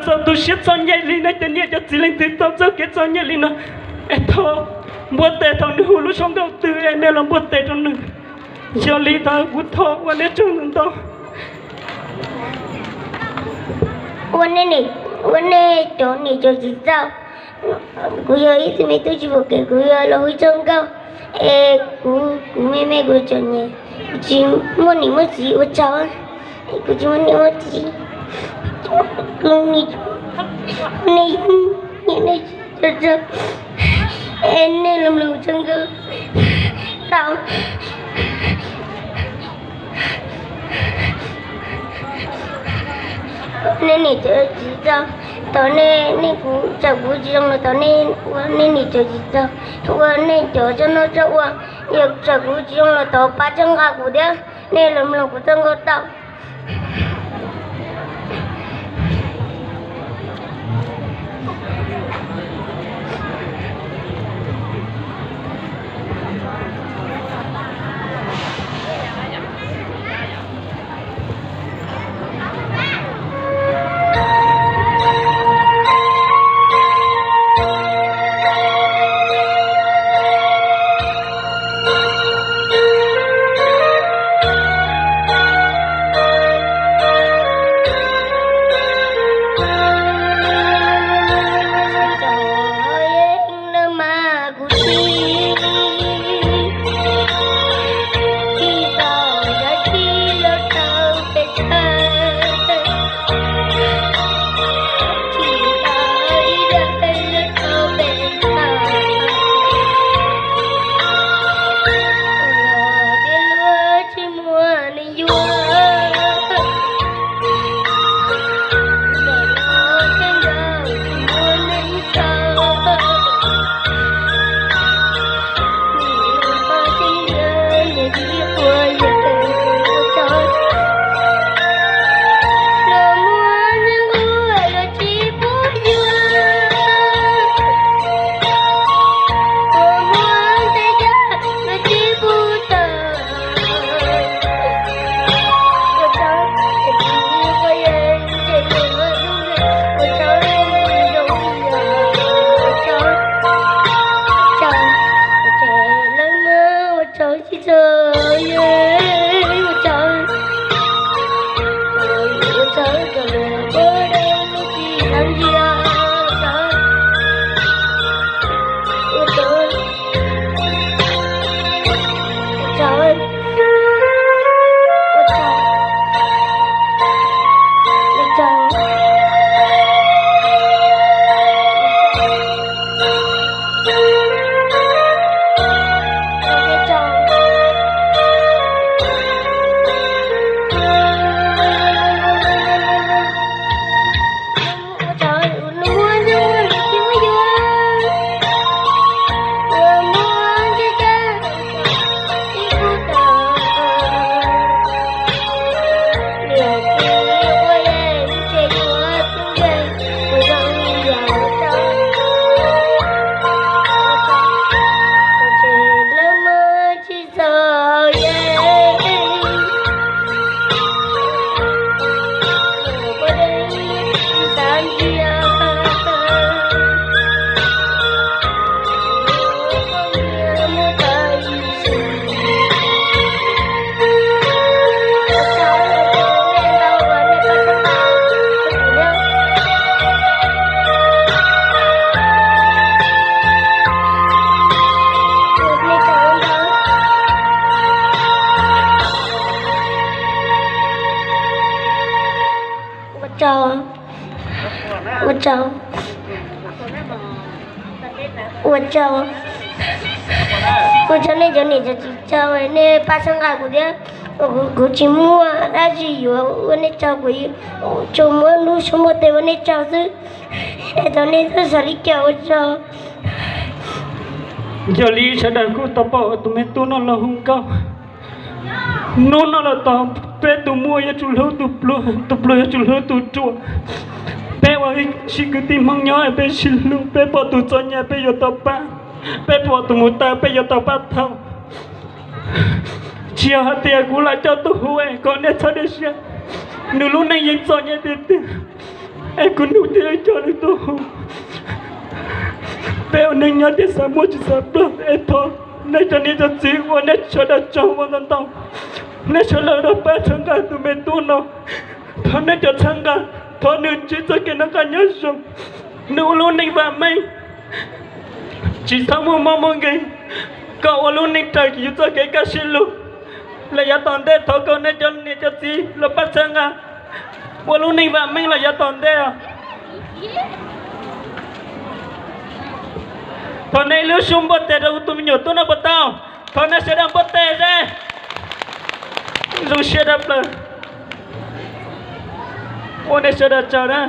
Txog tu siab txom nyem li no ces niam cov txiv leej twg tau txoj kev txom nyem li no, es thov npuaj tes, thaum nws hu lub suab nkauj twg es nej los npuaj tes rau nws. Yog li ntawd kuv thov ua nej tsaug ntau ntau. Ua nej, ua nej cov niam cov txiv txawj. Kuv yog ib tug me tub tsis pom kev, kuv yuav los hu txoj nkauj, es kuv, kuv me me kuv txom nyem, kuv tsis muaj niam muaj txiv ua tsaug, kuv tsis muaj niam muaj txiv. Nej, nej, nej los mloog txoj nkauj tau. Nej niam cov txiv txawj, thov nej, nej kuv, txawm kuv tsis zoo los thov nej ua nej niam cov txiv txawj, ua nej cov txoj noj txoj ua. Yog txawm kuv tsis zoo los thov pab txhawb nqa kuv thiab, nej los mloog kuv txoj nkauj tau. Ua tsaug, ua tsaug, ua tsaug, ua tsaug nej cov niam cov txiv txawj, nej pab txhawb nqa kuv thiab. Kuv tsis muaj dab tsi yuav ua nej tsaug, kuv tsuas muab lub suab npuaj tes ua nej tsaug xwb. Es thov nej txhob xav li cas, ua tsaug. Yog li sawv daws kuj tau pom tus me tub no los hu nkauj. Hnub no los txog peb tus muam yuav tsum hlub tus pluag, tus pluag yuav tsum hlub tus ruam. Peb ua ib tug kwv tij Hmoob nyob peb sib hlub, peb pom tus txom nyem peb yuav tau pab, peb pom tus mus tawm peb yuav tau pab thauj. Tsis yog hais tias kuv lam coj tuaj hu kom nej txhob dej siab, nws lub neej yeej txom nyem tiag tiag. Es kuv nug tias cov nws tuaj hu, peb ua neej nyob thiaj xav muaj tsis xav pluag. Es thov nej cov niam cov txiv uas nej sawv daws tsaug ua ntau ntau, nej sawv daws rov pab txhawb nqa tus me tub no. Thov nej cov txhawb nqa, thov nws ntsib txoj kev noj qab nyob zoo, nws ua lub neej vam meej, tsis txhob muaj mob muaj nkeeg, kom ua lub neej raws yus txoj kev kaj siab lug los yav tom ntej. Thov kom nej cov niam cov txiv los pab txhawb nqa, ua lub neej vam meej los yav tom ntej os. Thov nej ib lub xub npuaj tes rau kuv tus me nyuam tub no puas tau? Thov nej sawv daws npuaj tes seb. Zoo siab dab plaws. Ua nej sawv daws tsaug na.